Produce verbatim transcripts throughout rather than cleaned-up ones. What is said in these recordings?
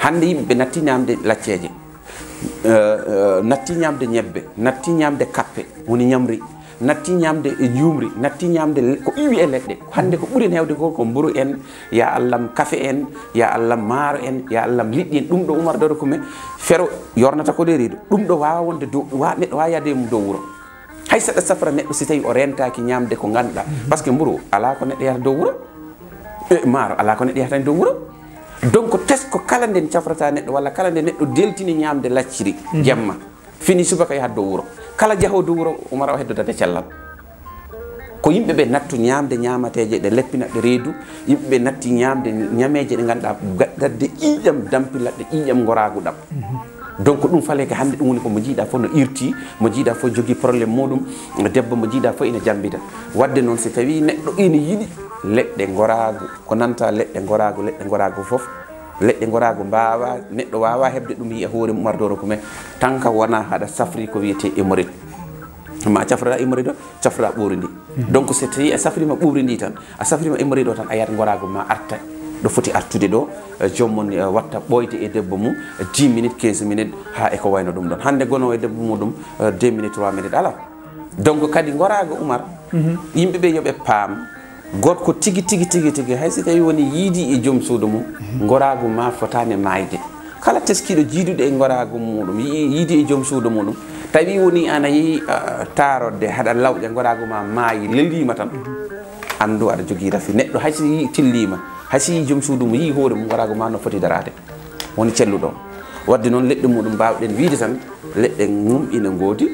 Hannde yimɓe natti ñaamde lacceeje, eh, eh, natti ñaamde ñebbe, natti ñaamde kappe, woni ñamri, natti ñaamde e njuumri, natti ñaamde le-, ko iwi e leɗɗe. Hannde ko ɓuri heewde ko, ko mburu en, ya Allam kafe en, ya Allam maaro en, ya Allam liɗɗi en. Ɗum ɗo Umar Doro Kume fero yornata ko ɗe reedu. Ɗum ɗo waawa wonde dow, wa-, neɗɗo waawa yahde e mum dow wuro. Hay saɗa safra neɗɗo si tawi o rentaaki ñaamde ko ngannduɗaa. Parce que mburu alaa ko neɗɗo yahata dow wuro. E maaro alaa ko neɗɗo yahata dow wuro. Donc, tesko kala nde cafrata neɗɗo walla kala nde neɗɗo deltini ñaamde lacciri, mhm, jamma, fini subaka yahat dow wuro. Kala jahoo dow wuro, Umar o heddodata cellal. Ko yimɓe ɓe nattu ñaamde ñaamateeje ɗe leppinat ɗe reedu, yimɓe ɓe natti ñaamde ñameeje ɗe ngannduɗaa gaɗɗatde ƴiiƴam, dampilat ɗe ƴiiƴam ngoraagu ɗam. Donc, ɗum faleke hannde, ɗum woni ko mo njiiɗaa fof no irti, mo njiiɗaa fof jogii problème muɗum, debbo mo njiiɗaa fof ina jammbita. Waɗde noon, si tawii neɗɗo ina yiɗi leɗɗe ngoraagu, ko nanta leɗɗe ngoraagu, leɗɗe ngoraagu fof, leɗɗe ngoraagu mbaawa, neɗɗo waawa heɓde ɗum yiya hoore mum, Umar Doro Kume, tan ka wona haɗa safri ko wiyetee hémorroïde. Ma cafra hémorroïde o, cafra ɓuuri ndi. Donc, so tawi a safrima ɓuuri ndi tan, a safrima hémorroïde o tan, a yiyat ngoraagu ma arta ɗo foti artude ɗo, eh, joom mon, eh, watta ɓooyde e debbo mum, eh, dix minutes, quinze minutes, haa e ko wayno ɗum ɗon. Hannde gonoowo e debbo muɗum, eh, deux minutes, trois minutes, alaa. Donc, kadi ngoraagu Umar, mhm, yimɓe ɓe yo ɓe paam, gorko tigi, tigi, tigi, tigi, hay si tawi woni yiidi e joom suudu mum, mhm, ngoraagu ma fotaani maayde. Kala teskiiɗo jiidude e ngoraagu muɗum, yi-, yiidi e joom suudu muɗum, tawi woni ana yehi, ah, taarodde, haɗa lawƴa, ngoraagu ma maayi, leliima tan, anndu aɗa jogii rafi. Neɗɗo hay si yii tilliima, hay si yii joom suudu mum, yii hoore mum, ngoraagu ma no foti daraade. Woni celluɗo. Waɗde noon, leɗɗe muɗum mbaawɗen wiyde tan, leɗɗe mum ina ngoodi,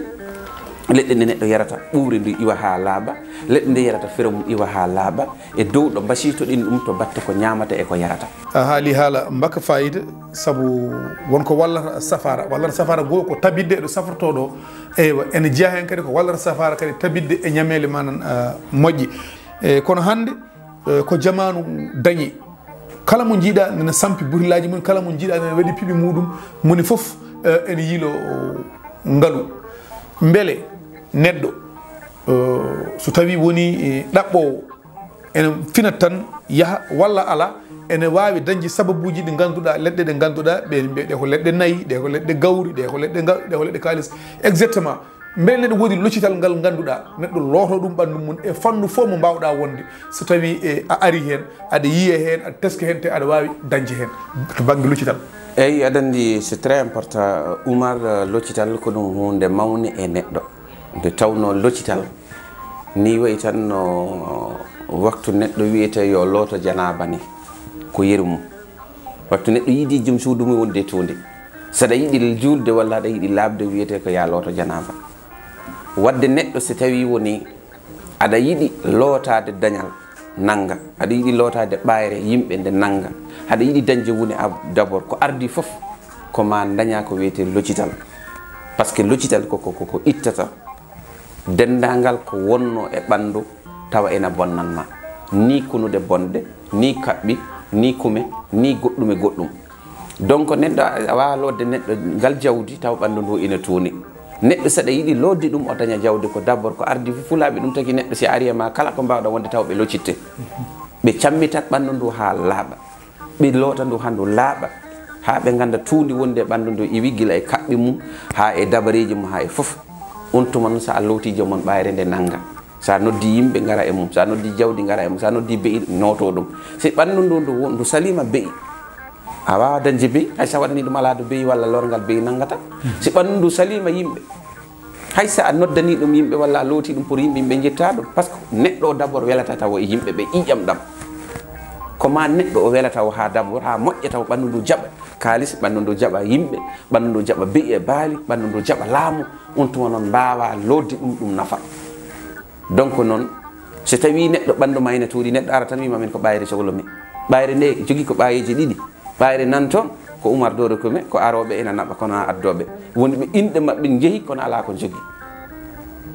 leɗɗe nde neɗɗo yarata ɓuuri ndi iwa haa laaɓa, leɗɗe nde yarata fere mum iwa haa laaɓa, e dow ɗo mbasiytoɗen ɗum to batte ko ñaamata e ko yarata. A haali haala mbaka fayida, sabu won ko wallata safaara. Wallata safaara goo ko tabitde ɗo safrotoo ɗo. Eywa, ene jeyaa heen kadi ko wallata safaara kadi tabitde e ñameele ma nan, ah, moƴƴi. E, kono hannde, eh, ko jamaanu dañi. Kala mo njiiɗaa nana sampi butillaaji mum, kala mo njiiɗaa nana waɗi piɓi muɗum, moni fof, eh, ene yiilo ngalu. Mbele neɗɗo, eh, so tawii woni, eh, ɗaɓɓoowo, ene finat tan yaha walla alaa, ene waawi dañde sababuuji ɗi ngannduɗaa, leɗɗe ɗe ngannduɗaa, ɓe mbiya ɗe ko leɗɗe nayi, ɗe ko leɗɗe gawri, ɗe ko leɗɗe nga-, ɗe ko leɗɗe kaalis, exactement. Mbele neɗɗo woodi loccital ngal ngannduɗaa, neɗɗo looto ɗum ɓanndu mum e fannu fof mo mbaawɗaa wonde, so tawii, e, a ari heen, aɗa yiya heen, aɗa teska heen, te aɗa waawi dañde heen to bannge loccital? Eyi, aɗa anndi, c'est très important, Umar, loccital ko ɗum huunde mawnde e neɗɗo. Nde tawnoo loccital, nii wayi tan no waktu neɗɗo wiyetee yo looto janaaba ni, ko yeru mum. Wattu neɗɗo yiɗi jom suudu mum wonde e tuunde. So aɗa yiɗi juulde walla aɗa yiɗi laaɓde, wiyetee ko yaa looto janaaba. Waɗde neɗɗo so tawii woni aɗa yiɗi lootaade dañal nannga, aɗa yiɗi lootaade ɓaayre yimɓe nde nannga, aɗa yiɗi dañde woni ab-, d'abord ko ardii fof ko ma dañaa ko wiyetee loccital. Parce que loccital ko, ko, ko, ko ittata denndaangal ko wonnoo e ɓanndu tawa ena bonnan ma, ni kunuɗe bonɗe, ni kaɓɓi, ni kume, ni goɗɗum e goɗɗum. Donc, neɗɗo a, a waawaa lootde neɗɗo ngal jawdi tawa ɓanndu ndu ina tooni. Neɗɗo so aɗa yiɗi lootde ɗum o daña jawdi ko d'abord ko ardii fof fulaaɓe ɗum tagi neɗɗo si ari e ma kala ko mbaawɗa wonde tawa ɓe loccitte. Ɓe cammitat ɓanndu ndu haa laaɓa. Ɓe loota ndu haa ndu laaɓa, haa ɓe ngannda tuundi wondi e ɓanndu ndu iwi gila e kaɓɓe mum, haa e dabareeji mum, haa e fof. On tuma noon, so a lootii joom on ɓaayre nde nannga. So a noddii yimɓe ngara e mum, so a noddii jawdi ngara e mum, so a noddii be'i nootoo ɗum. Si ɓanndu ndu, ndu wo-, ndu saliima be'i, a waawaa dañde be'i, hay so a waɗanii ɗum alaa ɗo be'i walla lorngal be'i nanngata. Si ɓanndu ndu saliima yimɓe, hay so a noddanii ɗum yimɓe walla a lootii ɗum pour yimɓe, yimɓe njettaa ɗum. Parce que neɗɗo o d'abord welata taw e yimɓe ɓe ƴiiƴam ɗam. Ko ma neɗɗo o welata o haa d'abord, haa moƴƴa taw ɓanndu ndu jaɓa kaalis, ɓanndu ndu jaɓa yimɓe, ɓanndu ndu jaɓa be'i e baali, ɓanndu ndu jaɓa laamu, on tuma noon mbaawaa lootde ɗum, ɗum nafa. Donc noon, so tawii neɗɗo ɓanndu ma ina tuuɗi, neɗɗo ara tan wiima min ko ɓaayre sohlu mi. Ɓaayre nde jogii ko ɓaayeeje ɗiɗi. Ɓaayre nan toon, ko Umar Doore Kume, ko arooɓe ina naɓa, kono a addooɓe. Woni ɓe inɗe maɓɓe njehi, kono alaa ko njogii.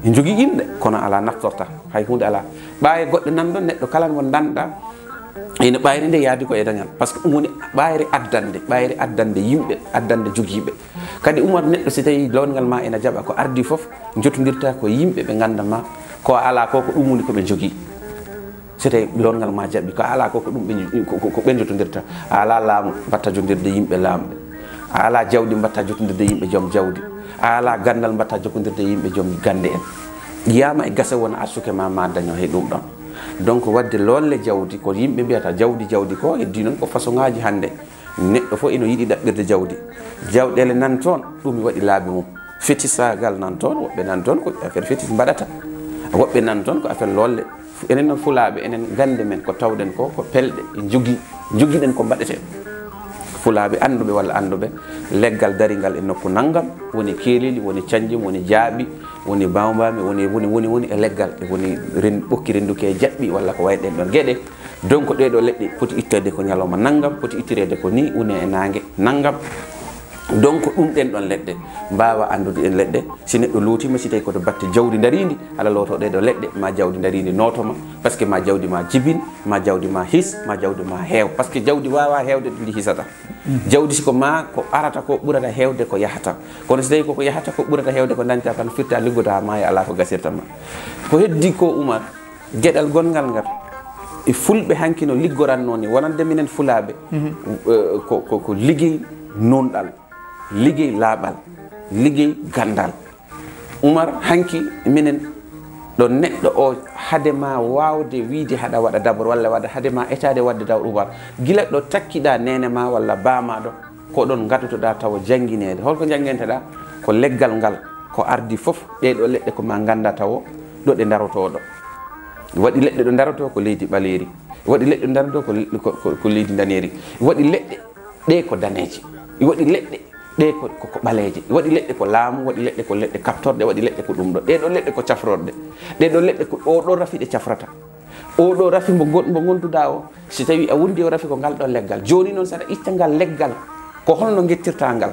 Ɓe njogii inɗe, kono alaa naftorta. Hay huunde alaa. Ɓaaye goɗɗe nan ɗoon, neɗɗo kala mo ndanɗa, ina ɓaayre nde yaadi ko e dañal. Parce que ɗum woni ɓaayre addande, ɓaayre addande yimɓe, addande jogiiɓe. Kadi Umar, neɗɗo si tawii loongal ma ina jaɓa, ko ardii fof, njotondirta ko yimɓe ɓe ngannda ma, ko alaa ko, ko ɗum woni ko ɓe njogii. So tawi lonngal ma jaɓi, ko a alaa ko, ko ɗum ɓe njo-, ko, ko, ko ɓe njotondirta. A alaa laamu, mbatta jondirde yimɓe laamɓe. A alaa jawdi, mbatta jotondirde yimɓe joom jawdi. A alaa ganndal, mbatta jotondirde yimɓe joom gannde en. Yiyama e gasa wona arsuke ma, ma daño he ɗum ɗon. Donc, waɗde lolle jawdi, ko yimɓe mbiyata jawdi, jawdi ko, heddi noon ko façon ŋaaji hannde. Neɗɗo fof ina yiɗi ɗaɓɓirde jawdi. Jawɗeele nan toon, ɗum mi waɗi laabi mum. Fetisaagal nan toon, woɓɓe nan toon ko affaire fetis mbaɗata. Woɓɓe nan toon ko affaire lolle. Enen noon Fulaaɓe, enen gannde men ko tawɗen ko, ko pelɗe, en njogii, njogiɗen ko mbaɗeten. Fulaaɓe annduɓe walla annduɓe, leggal daringal e nokku nanngam, woni keeleli, woni canjum, woni jaaɓi, woni bawmbami, woni, woni, woni, woni e leggal, e woni ren-, ɓokki rennduki e jaɓɓi walla ko wayi ɗen ɗon geɗe. Donc, ɗee ɗoo leɗɗe poti itteede ko ñalawma nanngam, poti ittireede ko nii, une e naange nanngam. Donc, ɗum ɗen ɗon leɗɗe, mbaawa anndude ɗen leɗɗe, si neɗɗo lootiima, si tawi ko to batte jawdi ndariindi, hala looto ɗee ɗoo leɗɗe, ma jawdi ndariindi nooto ma, parce que ma jawdi ma jibin, ma jawdi ma his, ma jawdi ma heew, parce que jawdi waawaa heewde to ndi hisata. Jawdi si ko ma ko arata ko ɓurata heewde ko yahata, kono si tawi ko ko yahata ko ɓurata heewde ko dañta, tan firta liggoda haa maaya, alaa ko gasirta ma. Ko heddi ko, Umar, geɗal gonngal ngal, e fulɓe hanki no liggoranno ni, wonande minen Fulaaɓe, eh, ko, ko, ko ligey nunɗal, ligey laaɓal, ligey ganndal. Umar, hanki minen ɗo neɗɗo o, hade ma waawde wiide haɗa waɗa dabor walla waɗa, hade ma etaade waɗde dabor, Umar, gila ɗo takkiɗa neene ma walla baamaɗo, ko ɗon ngadotoɗa tawa janngineede. Holko janngenteɗa? Ko leggal ngal, ko ardi fof, ɗee ɗoo leɗɗe ko ma ngannda tawo ɗo ɗe ndarotoo ɗo. Waɗi leɗɗe ɗo ndarotoo ko leydi ɓaleeri. Waɗi leɗɗe ɗo ndarotoo ko, ko, ko, ko leydi ndaneeri. Waɗi leɗɗe ɗe ko daneeje. Waɗi leɗɗe ɗe ko, ko, ko ɓaleeje. Waɗi leɗɗe ko laamu, waɗi leɗɗe ko leɗɗe kaɓtorɗe, waɗi leɗɗe ko ɗum ɗo. Ɗee ɗoo leɗɗe ko cafrorɗe. Ɗee ɗoo leɗɗe ko oo ɗoo rafi ɗe cafrata. Oo ɗoo rafi mbo gon-, mbo ngonduɗa o, si tawi a wondi o rafi ko ngal ɗoo leggal. Jooni noon, saɗa itta ngal leggal, ko holno ngettirta ngal?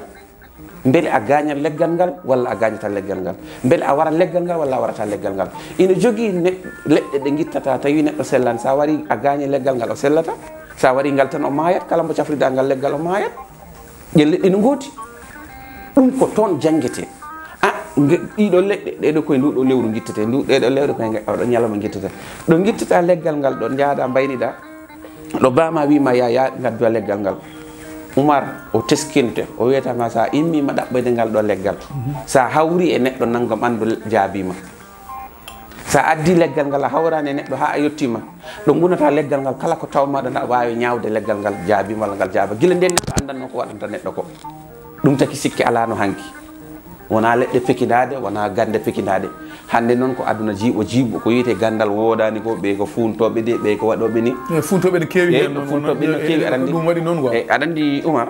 Mbele a gaañat leggal ngal walla a gaañataa leggal ngal? Mbele a warat leggal ngal walla a warataa leggal ngal? Ina jogii ne-, leɗɗe ɗe ngittata, tawi neɗɗo sellan. Sa wari a gaañi leggal ngal, o sellata. Sa wari ngal tan, o maayat. Kala mbo cafriɗa ngal leggal, o maayat. Ɗen leɗɗe no ngoodi. Ɗum ko toon janngete. A, nge-, ɗiɗo leɗɗe, ɗee ɗoo koye ndu ɗoo lewru ngittete, ndu, ɗee ɗoo lewru koye nge-, oɗo ñalawma ngittete. Ɗo ngittata leggal ngal, ɗo njahɗa mbayniɗa, ɗo baama wiima, "Ya, ya, ngaddu leggal ngal." Umar, o teskinte, o wiyata ma, "Sa immiima ɗaɓɓoyde ngal ɗo leggal, sa hawri e neɗɗo nanngam, anndu jaabiima." Sa addi leggal ngal, a hawrani e neɗɗo haa a yettiima, ɗo ngunata leggal ngal, kala ko tawmaɗo na waawi ñaawde leggal ngal jaabiima walla ngal jaaba. Gila nden neɗɗo anndanno ko waɗanta neɗɗo ko. Ɗum taki sikke alaa no hanki. Wonaa leɗɗe pekinaaɗe, wonaa gannde pekinaaɗe. Hannde noon ko aduna jiiɓo jiiɓo, ko wiyetee ganndal woodaani ko, ɓee ko fuuntooɓe de, ɓee ko waɗooɓe ni. E fuuntooɓe ne keewi. Eey, heen noon, fuuntooɓe wonaa no keewi, aɗa anndi. Ɗum waɗi noon quoi. Eey, aɗa anndi, Umar,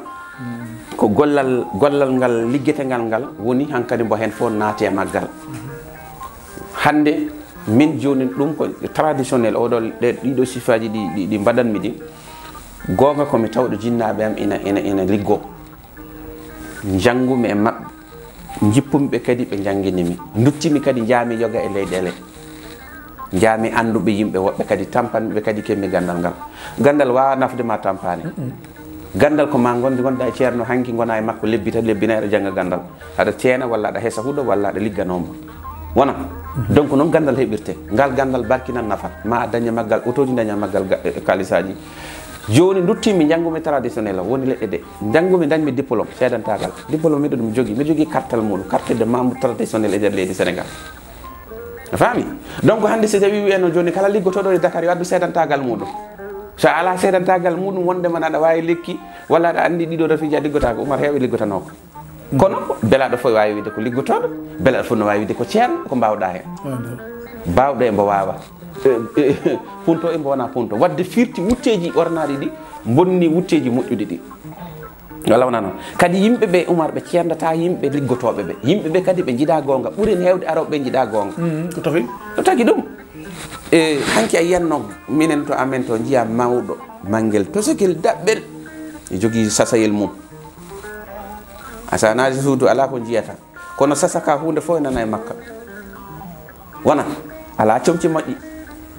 ko gollal, gollal ngal liggetengal ngal woni hankadi mbo heen fof naati e maggal. Hannde min jooni ɗum ko traditionnel, oɗo, ɗe, ɗiɗo sifaaji ɗi, ɗi, ɗi mbaɗanmi ɗi. Goonga ko mi tawɗo jinnaaɓe am ina, ina, ina liggoo. Njanngumi e maɓɓe, njippumi ɓe kadi ɓe njanngini mi. Nduttimi kadi, njaami yoga e leyɗeele. Njaami annduɓe yimɓe woɓɓe kadi, tampanmi ɓe kadi, keɓmi ganndal ngal. Ganndal waawaa nafde ma tampaani. Ganndal ko ma ngonde, ngonda e ceerno hanki, ngona e makko lebbi tati, lebbi nayi, aɗa jannga ganndal. Aɗa teena walla aɗa hesa huɗo walla aɗa ligga nomba. Wona? Donc noon ganndal heɓirte. Ngal ganndal barkinan, nafat. Ma a daña maggal otooji, daña maggal ga-, e, kaalisaaji. Jooni nduttiimi, njanngumi traditionnel o, woni leɗɗe ɗe. Njanngumi, dañmi diplôme, seedantaagal. Diplôme miɗo ɗum jogii. Miɗo jogii kartal muuɗum, carte de membre traditionnel e nder leydi Sénégal. A faami? Donc hannde si tawi wiyatno jooni kala liggotooɗo e Dakar yo addu seedantaagal muuɗum. So a alaa seedantaagal muuɗum, wondema aɗa waawi lekki, walla aɗa anndi ɗiɗo rafiiji a liggotaako, Umar, heewɓe liggotanoo ko. Kono belaaɗo fof waawi wiide ko liggotooɗo, belaaɗo fof no waawi wiide ko ceerno, ko mbaawɗaa heen. Baawɗo e mbo waawa. E, e, punto e mbo wonaa punto. Waɗde firti wutteeji ɓornaaɗi ɗi, bonni wutteeji moƴƴuɗi ɗi. Walla wonaa noon? Kadi yimɓe ɓe, Umar, ɓe ceerndataa yimɓe liggotooɓe ɓe. Yimɓe ɓe kadi ɓe njiɗaa goonga. Ɓuri en heewde arooɓe ɓe njiɗaa goonga. Mm, ko tawi? Ko tagi ɗum? E, hanki a yiyanno minen to amen to njiya mawɗo, manngel, tosogel, daɓɓel, e jogii sasayel mum. A sa naati suudu, alaa ko njiyata. Kono sasa ka huunde fof e nana e makka. Wona, alaa comci moƴƴi.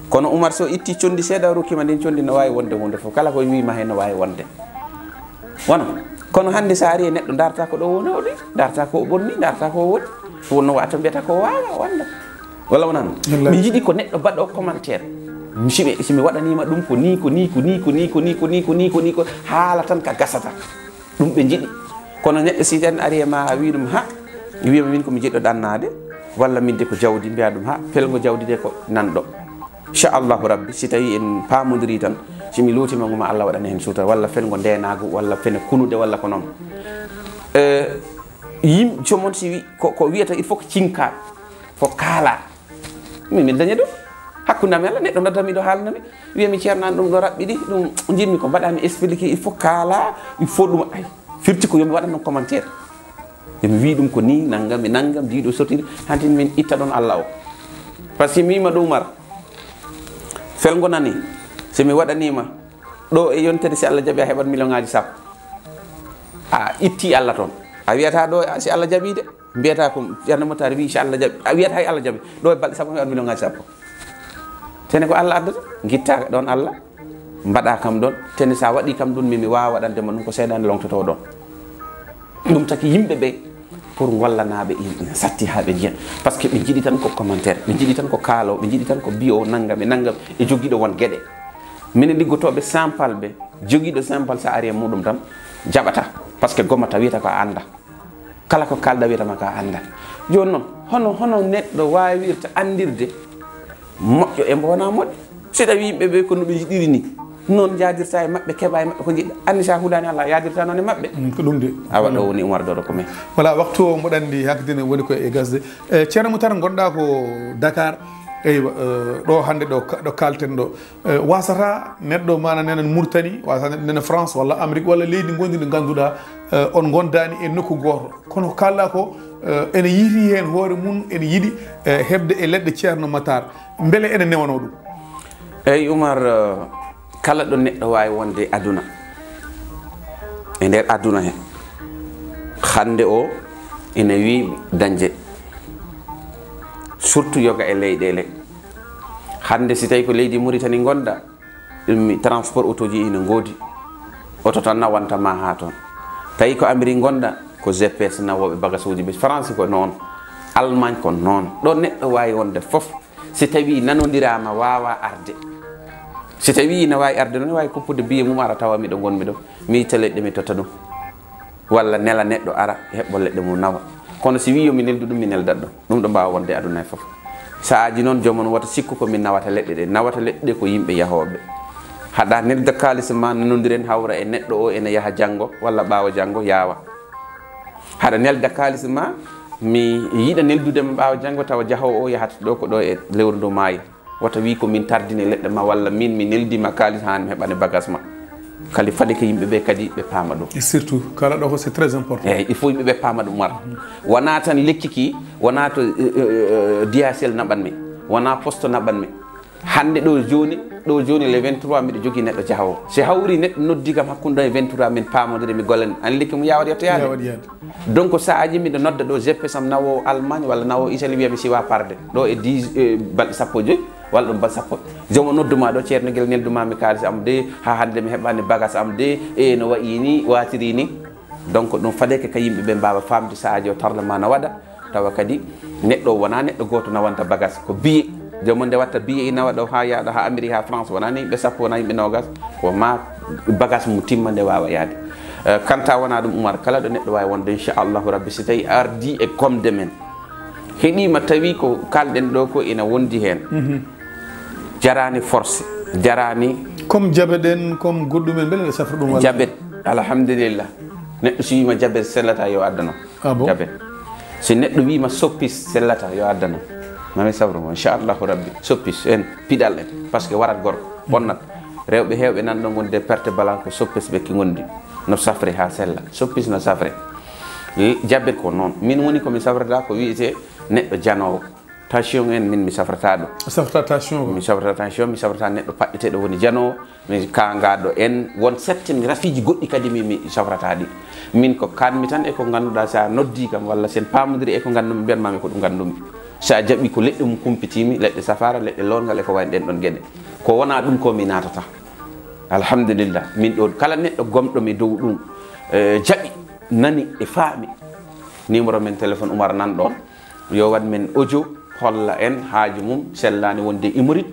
Kono Umar, so itti conndi seeɗa, rokkima ndin conndi, no waawi wonde huunde fof. Kala ko wiima heen no waawi wonde. Wona, kono hannde sa ari e neɗɗo, darta ko ɗo woni o ɗi, darta ko o ɓorni, darta ko o woni. Wonno wata mbiyata ko waawa wonde. Walla wonano? Wallaahi. Ɓe njiɗi ko neɗɗo baɗo commentaire. Si ɓe, si mi waɗaniima ɗum ko nii, ko nii, ko nii, ko nii, ko nii, ko nii, ko nii, ko nii, ko nii, ko haala tan ka gasata. Ɗum ɓe njiɗi. Kono neɗɗo si tan ari e ma, a wii ɗum, ha, wiima min ko mi jiɗɗo ɗannaade, walla min de ko jawdi, mbiya ɗum, ha, felngo jawdi de ko nanɗo. Inchallahu Rabbi, si tawi en paamodiri tan, si mi luutima ngu ma Allah waɗana heen suuta, walla felngo ndeenaagu, walla fene kunude, walla ko noon. Eh, yim-, joomum si wi-, ko, ko wiyata, il faut ko cinka, ko kaala. Min, min daña ɗum. Hakkunde am e Allah, neɗɗo nodda mi ɗo haalna mi. Wiya mi ceerno an ɗum ɗo raɓɓiɗi, ɗum njimmi ko mbaɗa mi expliqué, il faut kaala, il faut ɗum, ay, firti ko yo mi waɗan ɗum commentaire. Yo mi wii ɗum ko nii, nanngam e nanngam, ndi ɗo sotiri, hanti min itta ɗon Allah o. Par ce que mi wiima ɗo Umar, felngo nani, si mi waɗaniima, ɗo e yontere si Allah jaɓi a heɓat million ŋaaji sappo. A itti Allah toon. A wiyata ɗo si Allah jaɓi de. Mbiyata ko Ceerno Mutaar wi, inchallah jaɓi. A wiyata hay Allah jaɓi. Ɗo e balɗe sappo mi waɗa million ŋaaji sappo. Tene ko Allah addata. Ngitta ɗon Allah. Mbaɗa kam ɗon. Tene sa waɗi kam ɗum, mi, mi waawa waɗande ma ɗum ko seyɗaane longtoto ɗon. Ɗum taki yimɓe ɓe pour ngollanaaɓe in, ina satti haa ɓe njiya. Par ce que ɓe njiɗi tan ko commentaire, ɓe njiɗi tan ko kaalo, ɓe njiɗi tan ko biyo nanngam e nanngam e jogiiɗo won geɗe. Minen liggotooɓe sampal ɓe, jogiiɗo sampal sa ari e muɗum tan, jaɓata. Par ce que gomata wiyata ko a annda. Kala ko kaalɗa wiyata ma ka annda. Jooni noon, hono, hono neɗɗo waawirta anndirde moƴƴo e mbo wonaa moƴƴo? Si tawi yimɓe ɓe ko no ɓe njiɗiri ni, noon njaadirta e maɓɓe, keɓa e maɓɓe ko njiɗɗa. Anndi sa huulaani Allah, yaadirta noon e maɓɓe. Mm, ko ɗum de. Awa ɗo woni Umar Doro ko men. Voilà, waktu o mboɗo anndi hankadi ne woni ko e gasde. E, Ceerno Moutar, ngonɗa ko Dakar. Eywa, e, ɗo hannde ɗo ka-, ɗo kaalten ɗo. E, wasata neɗɗo mana nena Mauritanie, wasata neɗɗo nena France walla Amérique walla leydi ngondi ndi ngannduɗaa, e, on ngondani e nokku gooto. Kono kala ko, e, ene yiiti heen hoore mum, ene yiɗi, e, heɓde e leɗɗe Ceerno Matar. Mbele ene newano ɗum? Eyi, Umar, e, kala ɗo neɗɗo waawi wonde e aduna, e nder aduna he, hannde o ene weeɓi dañde, surtout yoga e leyɗeele. Hannde si tawi ko leydi Mauritanie ngonɗa, ɗum mi transport otoji ina ngoodi. Oto tan nawanta ma haa toon. Tawi ko Amérique ngonɗa, ko G P S nawooɓe bagasuuji ɓe. France ko noon, Allemagne ko noon. Ɗo neɗɗo waawi wonde fof, si tawi nanondiraama, waawa arde. Si tawi ina waawi arde noon, waawi koppude biye mum ara tawa miɗo ngonmi ɗo. Mi itta leɗɗe mi totta ɗum. Walla nela neɗɗo ara heɓɓo leɗɗe mum nawa. Kono si wii yo mi neldu ɗum, mi neldat ɗum. Ɗum ɗo mbaawa wonde e aduna he fof. Sa'aaji noon, joomum wota sikku ko min nawata leɗɗe ɗe. Nawata leɗɗe ɗe ko yimɓe yahooɓe. Haɗa nelda kaalis ma, nanondiren hawra e neɗɗo o ene yaha janngo walla ɓaawo janngo yaawa. Haɗa nelda kaalis ma, mi yiɗa neldude ma ɓaawo janngo tawa jahoowo o yahata ɗo ko ɗo e lewru ndu maayi. Wata wii ko min tardini leɗɗe ma walla min mi neldi ma kaalis haa mi heɓani bagage ma. Kadi fade ko yimɓe ɓe kadi ɓe paama ɗum. Et surtout, kala ɗo ko c'est très important. Eeyi, il faut yimɓe ɓe paama ɗum, Umar. Wonaa tan lekki ki, wonaa to, eh, eh, eh, D H L naɓan mi, wonaa poste naɓan mi. Hannde ɗo jooni, ɗo jooni le vingt-trois mbiɗo jogii neɗɗo jahoowo. Si hawri neɗɗo noddi kam hakkunde e vingt-trois min paamodiri mi golle. An lekki mum yawat yettoyaade. Yawat yaade. Donc, sa'aaji miɗo nodda ɗo G P S am nawoowo Allemagne walla nawoowo Italie, wiya mi siwa parde. Ɗo e dix, e balɗe sappo e joy, walla ɗum balɗe sappo. Joom o noddu ma ɗo, "Ceerno, gila neldu ma mi kaalis am de, haa hannde mi heɓaani bagas am de, e no wayi ni, waatiri ni." Donc, ɗum fadeke ka yimɓe ɓe mbaawa faamde sa'aaji o tarde ma na waɗa, tawa kadi neɗɗo o wonaa neɗɗo gooto nawanta bagas, ko biye. Joom o nde watta biye ina waɗa haa yaaɗa haa Amérique, haa France, wonaa ni yimɓe sappo, wonaa yimɓe noogas, ko ma bagas mum timma nde waawa yaade. Eh, kanta wonaa ɗum, Umar, kala ɗo neɗɗo waawi wonde, inchallahu rabbi, si tawi ardi e gomde men, heɗiima tawi ko kalɗen ɗo ko ina wondi heen. Mhm. Jaraani force, jaraani. Comme jabe ɗen, comme goɗɗum en, mbele ɗe safra ɗum walla? Jabe, alhamdulillah. Neɗɗo si wiima jabe sellata yo addano. Ah bon? Jabe. Si neɗɗo wiima soppis sellata yo addano. Mami sabru mo, inchallahu rabbi. Soppis en, piɗal en. Parce que warat gorko, bonnat. Rewɓe heewɓe nan ɗo gonde perte balan ko soppis ɓe ki gondi. No safre haa sella. Soppis no safre. L-, jabe ko noon. Min woni ko mi safrata ko wiyete neɗɗo janoowo. Tension en, min mi safrata ɗum. A safrata tension ko? Mi safrata tension, mi safrata neɗɗo paɗɗeteeɗo woni janoowo, mi kaangaaɗo en, won certaines rafiiji goɗɗi kadi mi, mi safrata ɗi. Min ko kaanmi tan e ko ngannduɗaa, so a noddi kam walla sen paamodiri e ko nganndu-mi, mbiyan ma mi ko ɗum nganndumi. So a jaɓi ko leɗɗe mum kumpitiimi, leɗɗe safaara, leɗɗe loongal e ko wayi ɗen ɗon geɗe. Ko wonaa ɗum ko mi naatata. Alhamdulillah, min ɗo kala neɗɗo gomɗo mi dow ɗum, eh, jaɓi, nani e faami. Numéro men téléphone Umar nan ɗon. Yo waɗ men audio, holla en haaju mum, sellaani wonde imurit.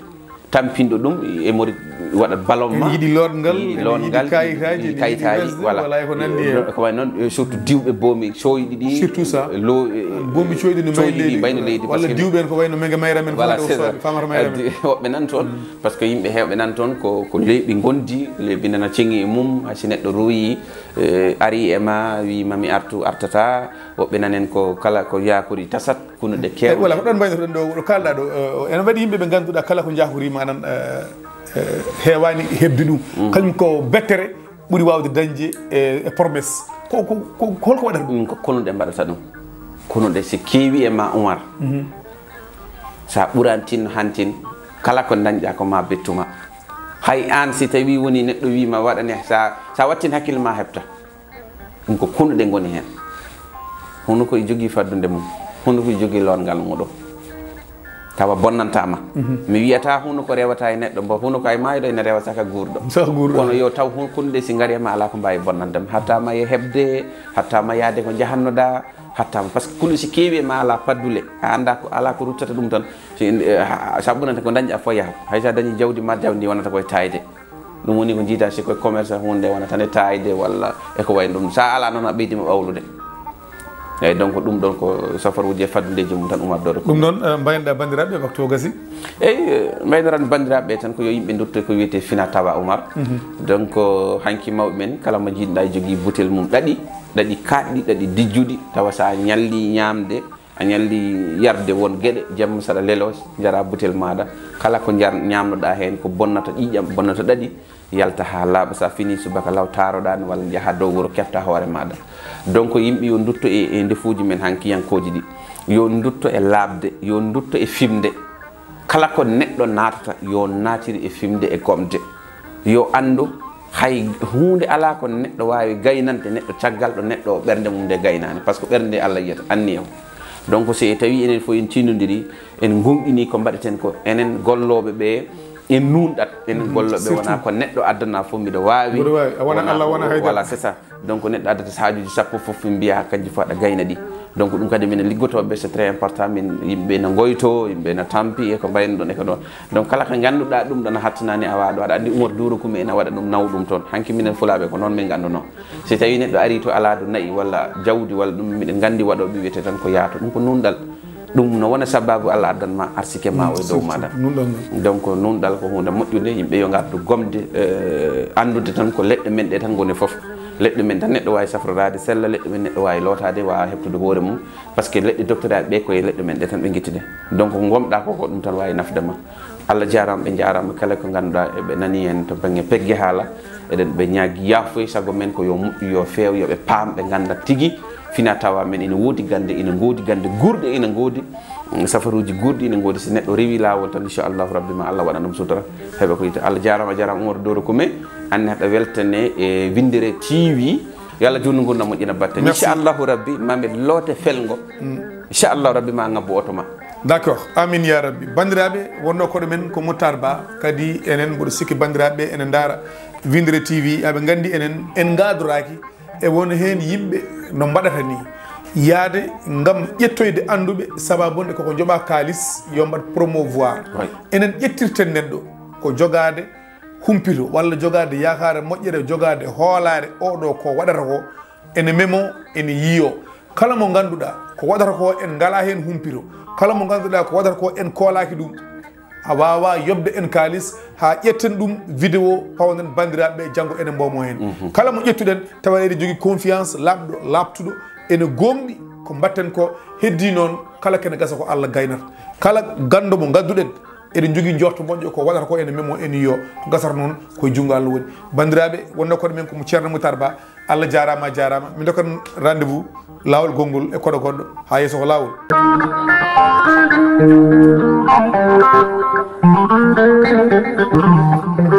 tampinɗo ɗum e mori waɗat ballon ma. Yiɗi lootngal, yiɗi lootngal, kayitaaji, yiɗi kayitaaji, voilà. Wala e ko nanndi e ko wayi noon, surtout diwɓe boomi cooyɗi ɗi. Surtout ça. Boomi cooyɗi no mbayni leydi, mbayni leydi, walla diwɓe en ko wayno mega mayra men. Voilà, c'est ça. Famata mayra men. Woɓɓe nan toon, parce que yimɓe heewɓe nan toon ko, ko leeɓi ngondi, leeɓi nana ceŋi e mum, hay si neɗɗo ruuyi, eh, ari e ma, wi mami artu, artata, woɓɓe nanen ko kala ko yakori tasat, kunuɗe keewɗe. Wala ko ɗon mbaynotoɗen ɗo, ɗo kalɗa ɗo, eh, ene waɗi yimɓe ɓe ngannduɗaa kala ko njaakoriima anan, eh, eh, heewaani heɓde ɗum. Kañum ko bettere ɓuri waawde dañde e, e promesse. Ko, ko, ko, ko holko waɗata ɗum? Ɗum ko konuɗe mbaɗata ɗum. Konuɗe si keewi e ma, Umar. Sa ɓurantin hantin, kala ko dañɗa ko ma bettuma. Hay aan si tawi woni neɗɗo wiima waɗane, sa, sa wattin hakkille ma heɓta. Ɗum ko konuɗe ngoni heen. Hunuko e jogii faddude mum, hunuko e jogii lootngal muɗum. Tawa bonnantaa ma. Mi wiyata hunuko rewata e neɗɗo, mbo hunuko ay maayɗo ene rewa saka guurɗo. Saka guurɗo. Kono yo taw hun-, konuɗe si ngari e ma alaa ko mbaawi bonnande ma. Hatta ma e heɓde, hatta ma yaade ko njahannoɗaa, hatta ma, parce que kunu si keewi e ma alaa paddule, a anndaa ko, alaa ko ruttata ɗum tan. Si, eh, ha, sa ɓuranta ko dañɗa fof yahat. Hay sa dañi jawdi ma, jawdi ndi wonata koye taayde. Ɗum woni ko jiida si koye commerce hunde wonata nde taayde walla e ko wayi ɗum. Sa alaa noon a ɓeydi mo ɓawlude. Eyyi, donc ɗum ɗon ko safaruuji e faddudeeji mum tan Umar Doro. Ɗum ɗon, eh, mbaynoɗaa banndiraaɓe waktu o gasi? Eyyi, eh, mbaynoran banndiraaɓe tan ko yo yimɓe ndutto ko wiyetee fina tawa Umar. Donc, hanki mawɓe men kala mo jiiɗɗaa jogii butel mum ɗaɗi, ɗaɗi kaaɗɗi, ɗaɗi dijjuɗi, tawa sa ñalli ñaamde, a ñalli yarde won geɗe, jamma saɗa lelo, njara butel maaɗa. Kala ko njar-, ñaamnoɗaa heen ko bonnata ƴiiƴam, bonnata ɗaɗi, yalta haa laaɓa. Sa fini subaka law taaroɗaa ni walla njaha dow wuro keɓta hoore maaɗa. Donc yimɓe yo ndutto e, e ndefuuji men hankiyankooji ɗi. Yo ndutto e laaɓde, yo ndutto e fimde. Kala ko neɗɗo naatata, yo naatir e fimde e gomde. Yo anndu, hay huunde alaa ko neɗɗo waawi gaynande neɗɗo caggal ɗo neɗɗo o ɓernde mum nde gaynaani. Par ce que ɓernde nde Allah yiyata, anniya o. Donc, so e tawi enen fof en tiindondiri, en ngonɗini ko mbaɗeten ko, enen gollooɓe ɓe, en nuunɗat. Enen gollooɓe, surtout, wonaa ko neɗɗo addana fof mbiɗo waawi. Mbiɗo waawi. A wona wonaa Allah, ko wona haydara. Voilà, c'est ça. Donc, neɗɗo addata so haajuuji sappo fof mbiya kanji fof aɗa gayna ɗi. Donc, ɗum kadi minen liggotooɓe, c'est très important, min yimɓe ene ngoyto, yimɓe ene tampi e ko mbayno ɗon e ko ɗon. Donc, kala ko ngannduɗaa ɗum ɗon a hattanaani a waaɗo, aɗa anndi Umar Duuro Kume ene waɗa ɗum, naw ɗum toon. Hanki minen Fulaaɓe ko noon min ngannduno. Si tawi neɗɗo ari to alaa ɗo na'i walla jawdi walla ɗum, miɗen nganndi waɗooɓe wiyete tan ko yaato. Ɗum ko nuunɗal. Ɗum no wona sababu Allah addan ma arsike ma o e dow maɗa. Nuunɗal ngal. Donc, nuunɗal ko huunde moƴƴunde, yimɓe yo ngardu gomde, eh, anndude tan ko leɗɗe men ɗe tan ngoni fof. Leɗɗe men tan neɗɗo waawi safroraade sella, leɗɗe men neɗɗo waawi lootaade, waawa heɓtude hoore mum. Par ce que leɗɗe docteur aɓe ɓe ko e leɗɗe men ɗe tan ɓe ngittide. Donc, ko gomɗa ko, ko ɗum tan waawi nafde ma. Allah jaaraama, ɓe njaaraama kala ko ngannduɗaa eɓe nani en to bannge pegge haala. Eɗen ɓe ñaagi yaafoy, sago men ko yo moƴƴu, yo feew, yo ɓe paam, ɓe ngannda tigi fina tawa men ina woodi gannde, ina ngoodi gannde guurɗe, ina ngoodi, mm, safaruuji guurɗi, ina ngoodi. Si neɗɗo rewi laawol tan, inchallahu rabbi, ma Allah waɗan ɗum sutura, heɓa ko yiɗi. Allah jaaraama, a jaaraama Umar Doro Kume, anne haɗa weltane e Winndere T V. Yo Allah juutnu ngurndan moƴƴina batte. Merci. Inchallahu rabbi, ma mi loote felngo. Mm. Inchallahu rabbi, ma ngabbu oto ma. D'accord, amin ya rabbi. Banndiraaɓe, wonno koɗo men ko Moutar Ba, kadi enen mboɗo sikki banndiraaɓe ene ndaara Winndere T V, aɓe nganndi enen en ngaadoraaki e won heen yimɓe no mbaɗata ni, yaade ngam ƴettoyde annduɓe, sababu nde koko njoɓa kaalis yo mbaɗ promouvoir. Oui. Enen ƴettirten neɗɗo ko jogaade humpito walla jogaade yaakaare moƴƴere, jogaade hoolaare, oɗo ko waɗata ko ene memo, ene yiyo. Kala mo ngannduɗaa ko waɗata ko en ngalaa heen humpito, kala mo ngannduɗaa ko waɗata ko en koolaaki ɗum, a waawa yoɓde en kaalis haa ƴetten ɗum vidéo, pawnen banndiraaɓe ɓe, janngo ene mboomo heen. Mhm. Kala mo ƴettuɗen tawa eɗen jogii confiance laaɓɗo, laaɓtuɗo, ene gooŋɗi ko mbaɗten ko. Heddii noon, kala kene gasa ko Allah gaynata. Kala ganndo mo ngadduɗen, eɗen jogii njorto moƴƴo ko waɗata ko ene memo, ene yiyo, ko gasata noon koye junngo Allah woni. Banndiraaɓe, wonno koɗo men ko mo Ceerno Moutar Ba. Allah jaaraama, a jaaraama. Min ndokkan rendez-vous laawol gonngol e koɗo goɗɗo. Haa yeeso ko laawol.